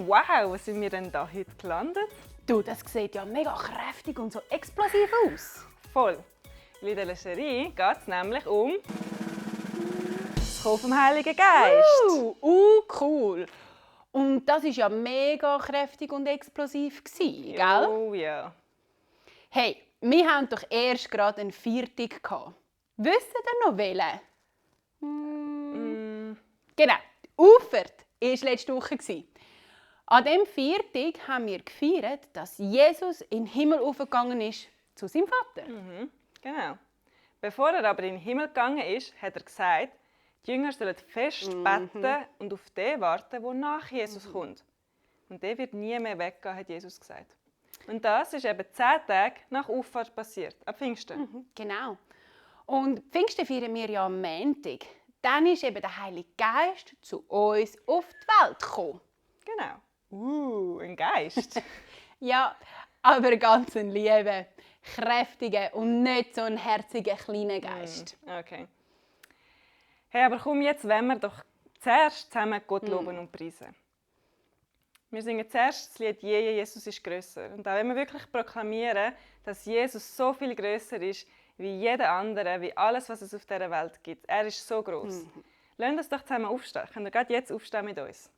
wow, wo sind wir denn da heute gelandet? Du, das sieht ja mega kräftig und so explosiv aus. Voll. In der Lescherie geht es nämlich um das Kommen vom Heiligen Geist. Cool. Und das war ja mega kräftig und explosiv, gell? Oh ja. Hey, wir haben doch erst gerade einen Viertag gehabt. Wisst ihr noch welchen? Genau, Auffahrt war letzte Woche. An diesem Viertag haben wir gefeiert, dass Jesus in den Himmel aufgegangen ist zu seinem Vater. Genau. Bevor er aber in den Himmel gegangen ist, hat er gesagt, die Jünger sollen fest beten und auf den warten, der nach Jesus kommt. Und der wird nie mehr weggehen, hat Jesus gesagt. Und das ist eben 10 Tage nach Auffahrt passiert, ab Pfingsten. Genau. Und Pfingsten feiern wir ja am Montag. Dann ist eben der Heilige Geist zu uns auf die Welt gekommen. Genau. Ein Geist. Ja, aber ganz ein lieber, kräftiger und nicht so ein herziger kleiner Geist. Okay. Hey, aber komm, jetzt wollen wir doch zuerst zusammen Gott loben und preisen. Wir singen zuerst das Lied Jesus ist grösser. Und auch wenn wir wirklich proklamieren, dass Jesus so viel grösser ist, wie jeder andere, wie alles, was es auf dieser Welt gibt. Er ist so gross. Lasst uns doch zusammen aufstehen. Könnt ihr gerade jetzt aufstehen mit uns?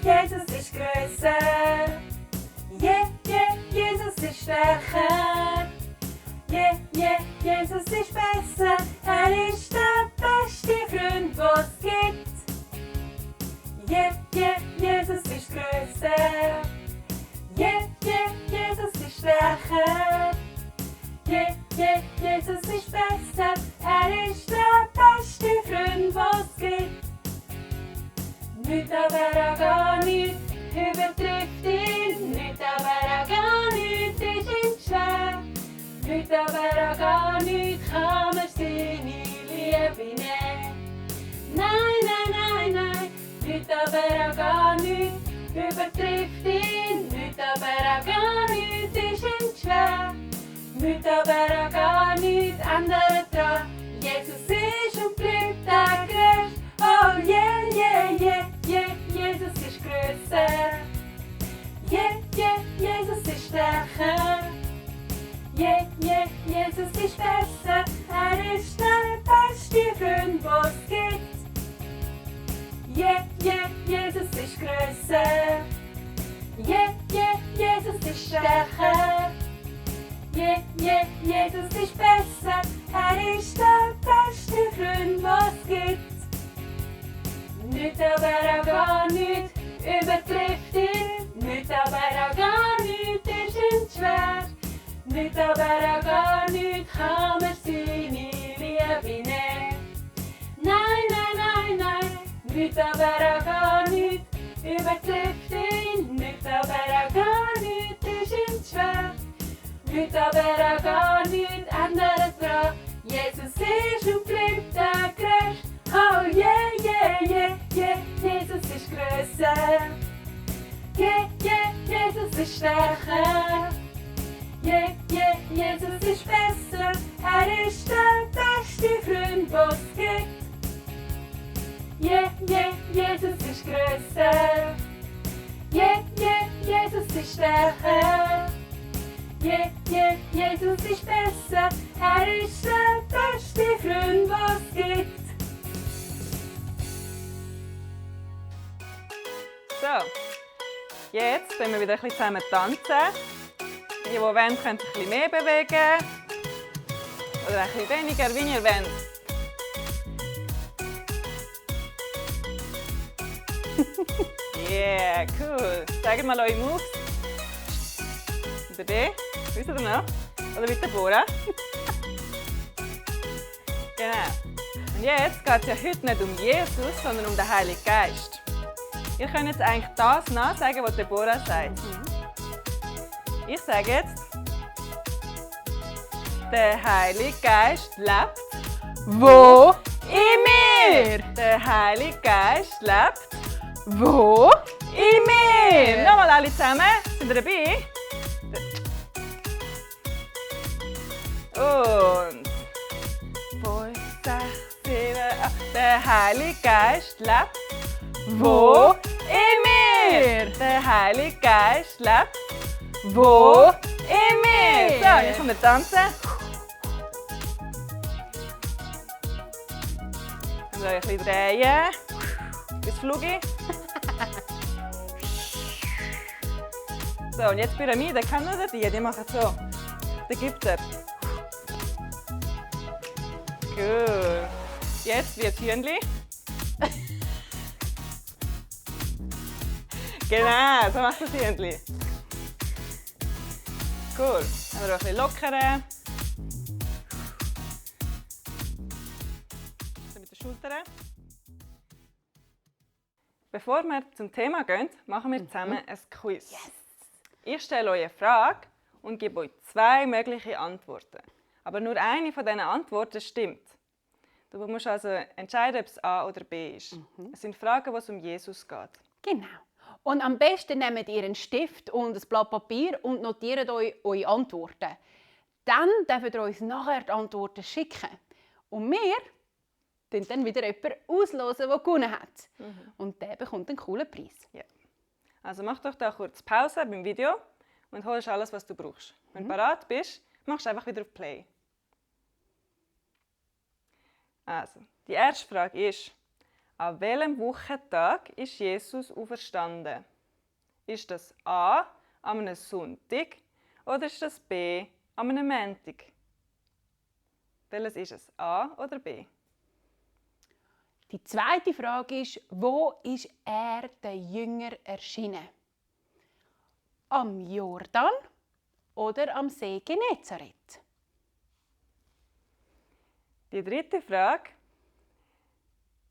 Jesus ist grösser. Jesus ist stärker. Jesus ist besser. Er ist der beste Freund, was es gibt. Jesus ist grösser. Jesus ist stärker. Jesus ist besser. Er ist der beste Freund, was es gibt. Nicht aber auch gar nicht übertrifft ihn. Nicht aber auch gar nicht ist ihm schwer. Nicht aber auch gar nicht kann man seine Liebe nehmen. Nein. Nicht aber auch gar nicht übertrifft ihn. Nicht aber auch gar nicht ist ihm schwer. Nicht aber auch gar nicht ändert dran. Jesus ist und bleibt der Größte. Oh Jesus ist grösser. Jesus ist stärker. Jesus ist besser. Er ist der beste Freund, was es gibt. Jesus ist grösser. Jesus ist stärker. Jesus ist besser. Er ist der beste Freund, was es gibt. Nicht aber auch gar nicht übertrifft ihn. Nicht aber auch gar nicht ist ihm schwer. Nicht aber auch gar nicht kann man seine Liebe nehmen. Nein. Nicht aber auch gar nicht übertrifft ihn. Nicht aber auch gar nicht ist ihm schwer. Nicht aber auch gar nicht ändert dran. Jesus ist und bleibt der Größte. Oh Jesus ist grösser. Jesus ist stärker. Jesus ist besser. Er ist der beste Freund, was es gibt. Jesus ist grösser. Jesus ist stärker. Jesus ist besser. Er ist der beste Freund, was es gibt. So, jetzt können wir wieder ein bisschen zusammen tanzen. Die wollen, können sich ein bisschen mehr bewegen. Oder ein bisschen weniger, wie ihr wollt. Yeah, cool. Zeigt mal eure Moves. Über den. Wisst ihr noch? Oder mit der Bora. Genau. Und jetzt geht es ja heute nicht um Jesus, sondern um den Heiligen Geist. Ihr könnt jetzt eigentlich das nachsagen, was Deborah sagt. Ich sage jetzt, der Heilige Geist lebt. Wo? In mir! Der Heilige Geist lebt. Wo? In mir! Nochmal alle zusammen. Sind ihr dabei? Und Der Heilige Geist lebt. Wo? In mir. Der Heilige Geist lebt. Wo? In mir. So, und jetzt kommen wir tanzen. So, ein bisschen drehen. Bis Flugi. So, und jetzt Pyramide. Kennen ihr die? Die machen so. Der gibt er. Gut. Jetzt wird Hühnli. Genau, so macht das Hühnli. Cool. Dann wir ein bisschen lockern. So mit den Schultern. Bevor wir zum Thema gehen, machen wir zusammen ein Quiz. Yes. Ich stelle euch eine Frage und gebe euch 2 mögliche Antworten. Aber nur eine von diesen Antworten stimmt. Du musst also entscheiden, ob es A oder B ist. Es sind Fragen, wo es um Jesus geht. Genau. Und am besten nehmt ihr einen Stift und ein Blatt Papier und notiert euch eure Antworten. Dann dürft ihr uns nachher die Antworten schicken. Und wir dann wieder jemanden auslosen, der gewonnen hat. Und der bekommt einen coolen Preis. Ja. Also mach doch da kurz Pause beim Video und holst alles, was du brauchst. Wenn du bereit bist, machst du einfach wieder auf Play. Also, die erste Frage ist, an welchem Wochentag ist Jesus auferstanden? Ist das A, an einem Sonntag oder ist das B, an einem Montag? Welches ist es, A oder B? Die zweite Frage ist, wo ist er den Jüngern erschienen? Am Jordan oder am See Genezareth? Die dritte Frage.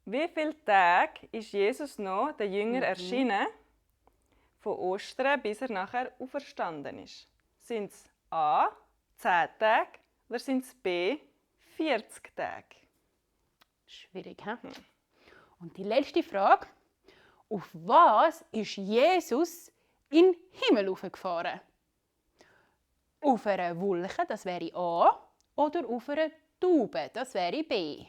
Wie viele Tage ist Jesus noch den Jüngern erschienen, von Ostern bis er nachher auferstanden ist? Sind es A, 10 Tage oder sind es B, 40 Tage? Schwierig, hä? Und die letzte Frage. Auf was ist Jesus in den Himmel hochgefahren? Auf einer Wolke, das wäre A, oder auf einer Taube, das wäre B.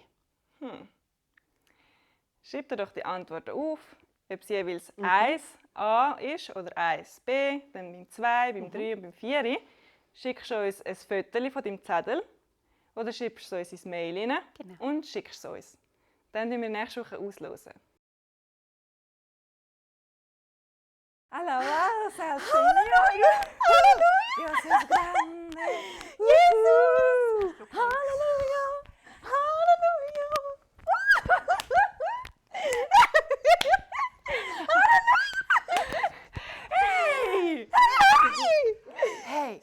Schreibt ihr doch die Antworten auf, ob es jeweils 1a ist oder 1b, dann beim 2, beim 3 und beim 4. Schickst du uns ein Foto von deinem Zettel oder schreibst du es uns ins Mail rein und schickst es uns. Dann werden wir nächste Woche auslosen. Hallo, Señor. Dios es grande. Jesus! Halleluja! Halleluja! Hey! Hey,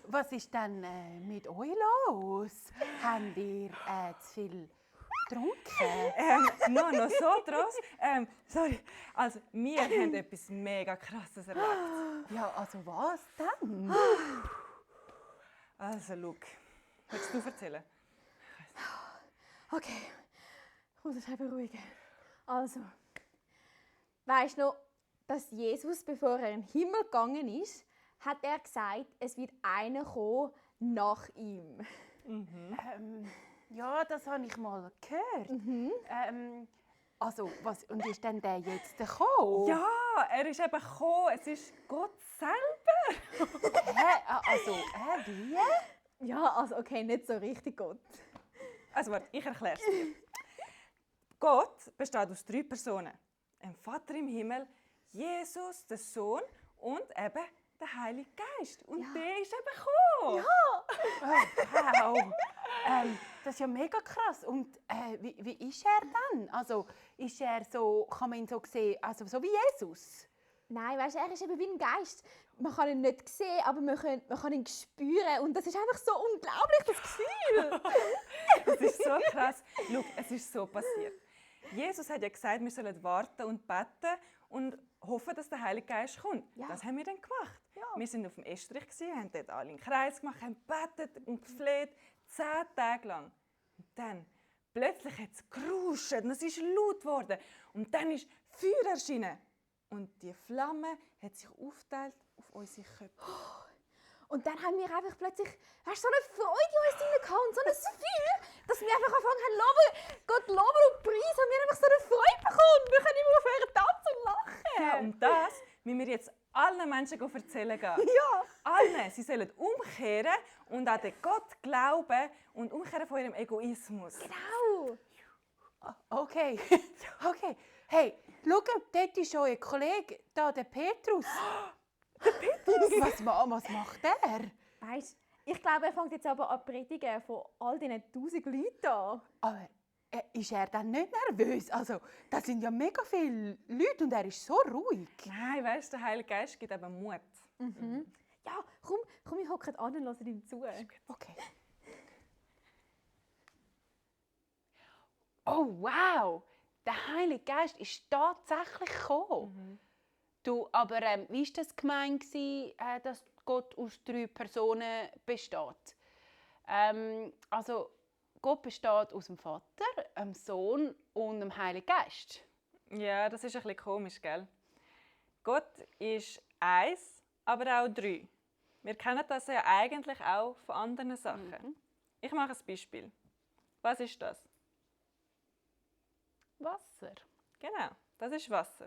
was ist denn mit euch los? Habt ihr zu viel getrunken? Noch so draus. Sorry, also wir haben etwas mega Krasses erlebt. Ja, also was denn? Also, schau. Willst du erzählen? Okay, ich muss mich beruhigen. Also, weißt du noch, dass Jesus, bevor er in den Himmel gegangen ist, hat er gesagt, es wird einer kommen nach ihm. Ja, das habe ich mal gehört. Also, was, und ist denn der jetzt gekommen? Ja, er ist eben gekommen. Es ist Gott selber. Wie? Ja, also okay, nicht so richtig Gott. Also, warte, ich erkläre es dir. Gott besteht aus 3 Personen. Ein Vater im Himmel, Jesus, der Sohn und eben der Heilige Geist. Und der ist eben gekommen. Oh, wow. Das ist ja mega krass. Und wie ist er dann? Also, ist er so, kann man ihn so sehen, also so wie Jesus? Nein, weißt du, er ist eben wie ein Geist. Man kann ihn nicht sehen, aber man kann ihn spüren. Und das ist einfach so unglaublich, das Gefühl. Das ist so krass. Schau, es ist so passiert. Jesus hat ja gesagt, wir sollen warten und beten und hoffen, dass der Heilige Geist kommt. Ja. Das haben wir dann gemacht. Ja. Wir waren auf dem Estrich, haben dort alle einen Kreis gemacht, haben gebetet und gefleht, 10 Tage lang. Und dann, plötzlich hat es geruscht und es ist laut geworden. Und dann ist Feuer erschienen. Und die Flamme hat sich aufgeteilt auf unsere Köpfe. Und dann haben wir einfach plötzlich so eine Freude in uns hineingehauen und so ein Feuer, dass wir einfach angefangen haben, Gott loben und preisen. Und wir haben einfach so eine Freude bekommen. Wir können immer aufhören tanzen und lachen. Ja, und das müssen wir jetzt allen Menschen erzählen gehen. Ja. Allen. Sie sollen umkehren und an den Gott glauben und umkehren von ihrem Egoismus. Genau. Okay, okay. Hey, schau, dort ist euer Kollege, da, der Petrus. Der Petrus? Was macht der? Weißt du, ich glaube, er fängt jetzt aber an zu predigen von all diesen 1000 Leuten an. Aber ist er dann nicht nervös? Also, das sind ja mega viele Leute und er ist so ruhig. Nein, weißt du, der Heilige Geist gibt eben Mut. Ja, komm, wir hocken an und hören ihm zu. Okay. Oh, wow! Der Heilige Geist ist tatsächlich gekommen. Du, aber wie war das gemeint, dass Gott aus 3 Personen besteht? Also, Gott besteht aus dem Vater, dem Sohn und dem Heiligen Geist. Ja, das ist ein bisschen komisch, gell? Gott ist 1, aber auch 3. Wir kennen das ja eigentlich auch von anderen Sachen. Ich mache ein Beispiel. Was ist das? Wasser. Genau, das ist Wasser.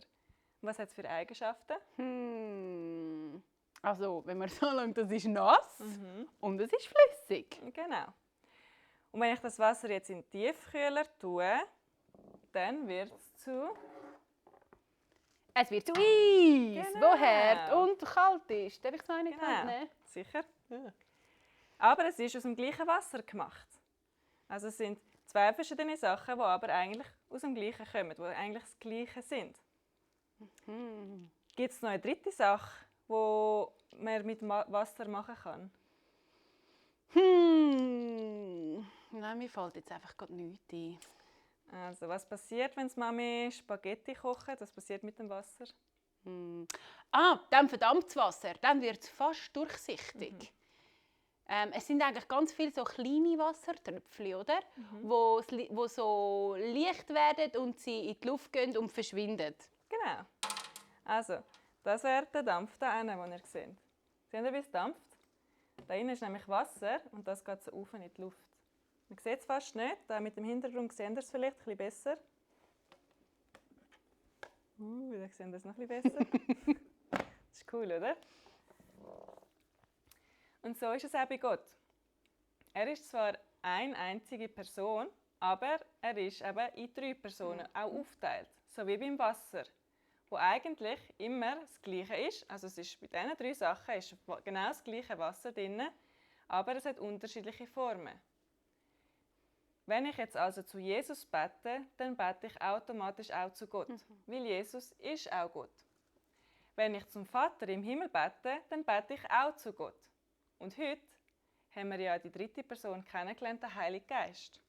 Und was hat es für Eigenschaften? Also, wenn man so lange, das ist nass und es ist flüssig. Genau. Und wenn ich das Wasser jetzt in den Tiefkühler tue, dann wird es zu... Es wird zu Eis, Genau. wo hart und kalt ist. Darf ich so eine Genau. nehmen? Sicher. Aber es ist aus dem gleichen Wasser gemacht. Also es sind 2 verschiedene Sachen, die aber eigentlich aus dem Gleichen kommen, die eigentlich das Gleiche sind. Gibt es noch eine dritte Sache, die man mit Wasser machen kann? Nein, mir fällt jetzt einfach gerade nichts ein. Also, was passiert, wenn Mami Spaghetti kocht? Was passiert mit dem Wasser? Dann verdampft das Wasser. Dann wird es fast durchsichtig. Es sind eigentlich ganz viele so kleine Wassertröpfchen, oder? Wo so leicht werden und sie in die Luft gehen und verschwinden. Genau. Also, das wäre der Dampf da hinten, den ihr seht. Seht ihr, wie es dampft? Da innen ist nämlich Wasser und das geht so auf in die Luft. Man sieht es fast nicht. Da mit dem Hintergrund sehen ihr es vielleicht ein bisschen besser. Da sehen wir es noch ein bisschen besser. Das ist cool, oder? Und so ist es auch bei Gott. Er ist zwar eine einzige Person, aber er ist eben in 3 Personen auch aufgeteilt. So wie beim Wasser, wo eigentlich immer das Gleiche ist. Also es ist bei diesen 3 Sachen ist genau das gleiche Wasser drin, aber es hat unterschiedliche Formen. Wenn ich jetzt also zu Jesus bete, dann bete ich automatisch auch zu Gott, weil Jesus ist auch Gott. Wenn ich zum Vater im Himmel bete, dann bete ich auch zu Gott. Und heute haben wir ja die 3. Person kennengelernt, den Heiligen Geist.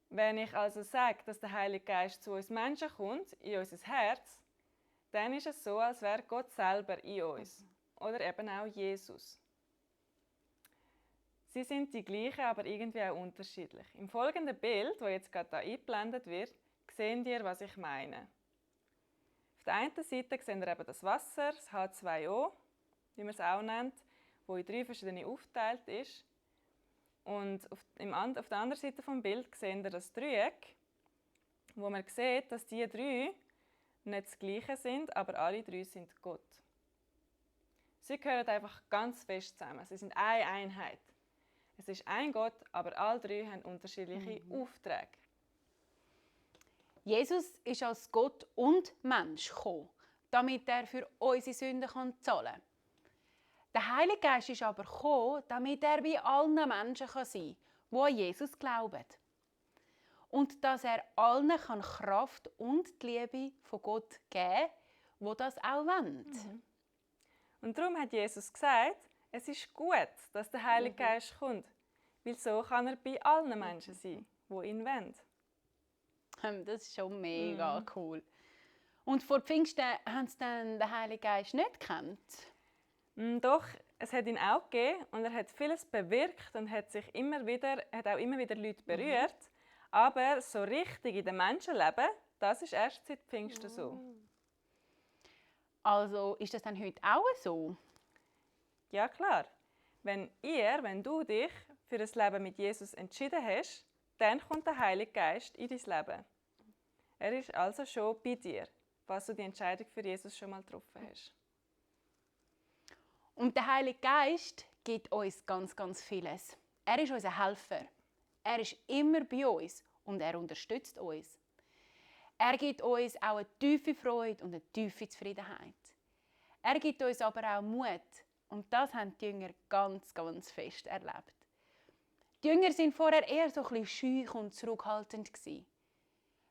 Wenn ich also sage, dass der Heilige Geist zu uns Menschen kommt, in unser Herz, dann ist es so, als wäre Gott selber in uns. Oder eben auch Jesus. Sie sind die gleichen, aber irgendwie auch unterschiedlich. Im folgenden Bild, das jetzt gerade hier eingeblendet wird, sehen ihr, was ich meine. Auf der einen Seite sehen ihr eben das Wasser, das H2O, wie man es auch nennt, das in 3 verschiedene aufgeteilt ist. Und auf der anderen Seite des Bildes sehen wir das Dreieck, wo man sieht, dass diese 3 nicht das Gleiche sind, aber alle 3 sind Gott. Sie gehören einfach ganz fest zusammen. Sie sind eine Einheit. Es ist ein Gott, aber alle 3 haben unterschiedliche Aufträge. Jesus ist als Gott und Mensch gekommen, damit er für unsere Sünden zahlen kann. Der Heilige Geist ist aber gekommen, damit er bei allen Menschen sein kann, die an Jesus glauben. Und dass er allen Kraft und die Liebe von Gott geben kann, die das auch wollen. Und darum hat Jesus gesagt, es ist gut, dass der Heilige Geist kommt, weil so kann er bei allen Menschen sein, die ihn wollen. Das ist schon mega cool. Und vor Pfingsten haben sie dann den Heiligen Geist nicht gekannt? Doch, es hat ihn auch gegeben und er hat vieles bewirkt und hat auch immer wieder Leute berührt. Aber so richtig in dem Menschenleben, das ist erst seit Pfingsten so. Also ist das dann heute auch so? Ja klar. Wenn du dich für ein Leben mit Jesus entschieden hast, dann kommt der Heilige Geist in dein Leben. Er ist also schon bei dir, falls du die Entscheidung für Jesus schon mal getroffen hast. Und der Heilige Geist gibt uns ganz, ganz vieles. Er ist unser Helfer. Er ist immer bei uns und er unterstützt uns. Er gibt uns auch eine tiefe Freude und eine tiefe Zufriedenheit. Er gibt uns aber auch Mut. Und das haben die Jünger ganz, ganz fest erlebt. Die Jünger waren vorher eher so ein bisschen scheu und zurückhaltend.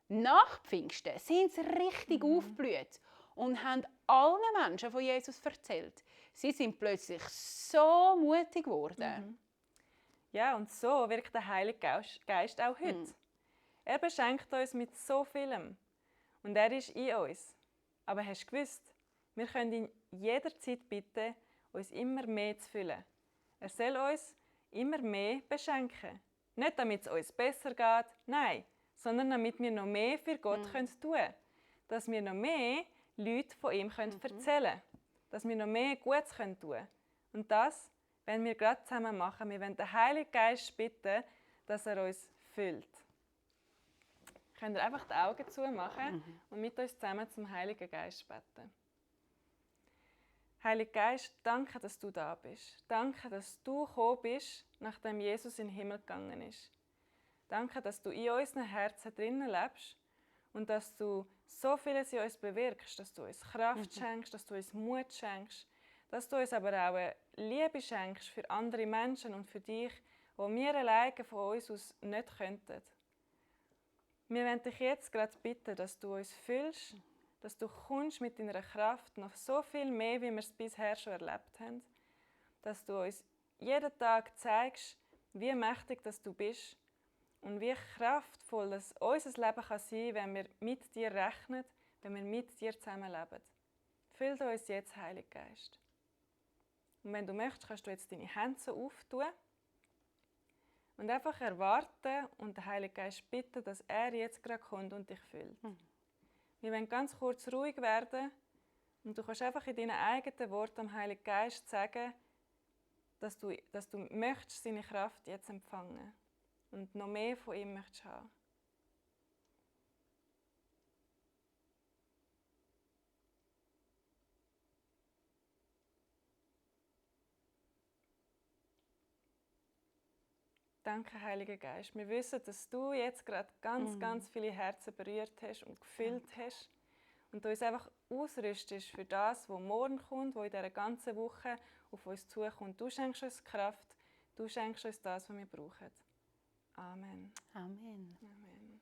Nach Pfingsten sind sie richtig aufgeblüht und haben allen Menschen von Jesus erzählt. Sie sind plötzlich so mutig geworden. Ja, und so wirkt der Heilige Geist auch heute. Er beschenkt uns mit so vielem. Und er ist in uns. Aber hast du gewusst, wir können ihn jederzeit bitten, uns immer mehr zu füllen. Er soll uns immer mehr beschenken. Nicht, damit es uns besser geht, nein, sondern damit wir noch mehr für Gott tun können. Dass wir noch mehr Leute von ihm erzählen können. Dass wir noch mehr Gutes tun können. Und das wollen wir gerade zusammen machen. Wir wollen den Heiligen Geist bitten, dass er uns füllt. Könnt ihr einfach die Augen zumachen und mit uns zusammen zum Heiligen Geist beten. Heiliger Geist, danke, dass du da bist. Danke, dass du gekommen bist, nachdem Jesus in den Himmel gegangen ist. Danke, dass du in unseren Herzen drinnen lebst und dass du so vieles in uns bewirkst, dass du uns Kraft schenkst, dass du uns Mut schenkst, dass du uns aber auch eine Liebe schenkst für andere Menschen und für dich, wo wir alleine von uns aus nicht könnten. Wir wollen dich jetzt gerade bitten, dass du uns füllst, dass du kommst mit deiner Kraft noch so viel mehr, wie wir es bisher schon erlebt haben. Dass du uns jeden Tag zeigst, wie mächtig dass du bist und wie kraftvoll das unser Leben kann sein, wenn wir mit dir rechnen, wenn wir mit dir zusammenleben. Füll uns jetzt, Heiliger Geist. Und wenn du möchtest, kannst du jetzt deine Hände so auftun und einfach erwarten und den Heiligen Geist bitten, dass er jetzt gerade kommt und dich füllt. Wir wollen ganz kurz ruhig werden und du kannst einfach in deinen eigenen Worten am Heiligen Geist sagen, dass du möchtest seine Kraft jetzt empfangen und noch mehr von ihm möchtest haben. Danke, Heiliger Geist. Wir wissen, dass du jetzt gerade ganz viele Herzen berührt hast und gefüllt hast. Und du uns einfach ausrüstest für das, was morgen kommt, was in dieser ganzen Woche auf uns zukommt. Du schenkst uns Kraft, du schenkst uns das, was wir brauchen. Amen. Amen. Amen.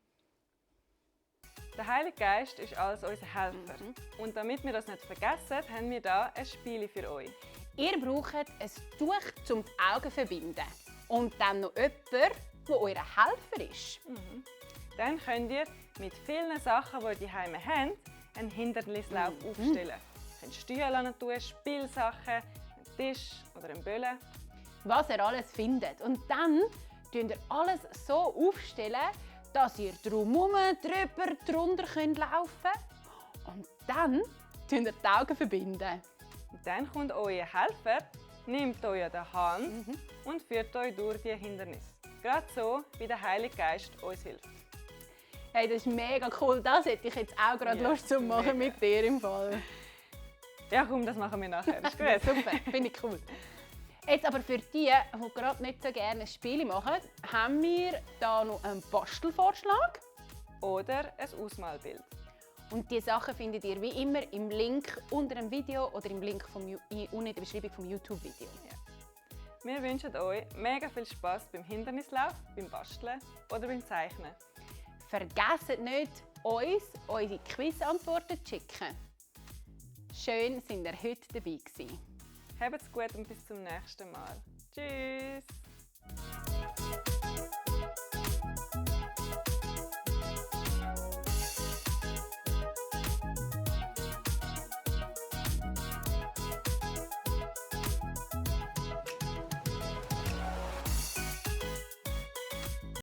Der Heilige Geist ist also unser Helfer. Und damit wir das nicht vergessen, haben wir hier ein Spiel für euch. Ihr braucht ein Tuch zum die Augen verbinden. Und dann noch jemand, der euer Helfer ist. Dann könnt ihr mit vielen Sachen, die ihr daheim habt, einen Hindernislauf aufstellen. Ihr könnt Stühle tun, Spielsachen, einen Tisch oder einen Böllen. Was ihr alles findet. Und dann könnt ihr alles so aufstellen, dass ihr drumherum, drüber, drunter laufen könnt. Und dann könnt ihr die Augen verbinden. Und dann kommt euer Helfer, nimmt euch an die Hand und führt euch durch die Hindernisse. Gerade so, wie der Heilige Geist uns hilft. Hey, das ist mega cool. Das hätte ich jetzt auch gerade Lust zu machen mit dir im Fall. Ja, komm, das machen wir nachher. Ist gut. Super, finde ich cool. Jetzt aber für die gerade nicht so gerne Spiele machen, haben wir hier noch einen Bastelvorschlag. Oder ein Ausmalbild. Und diese Sachen findet ihr wie immer im Link unter dem Video oder im Link unten in der Beschreibung vom YouTube-Video. Ja. Wir wünschen euch mega viel Spass beim Hindernislauf, beim Basteln oder beim Zeichnen. Vergesst nicht, uns unsere Quizantworten zu schicken. Schön, sind ihr heute dabei gewesen. Habt's gut und bis zum nächsten Mal. Tschüss!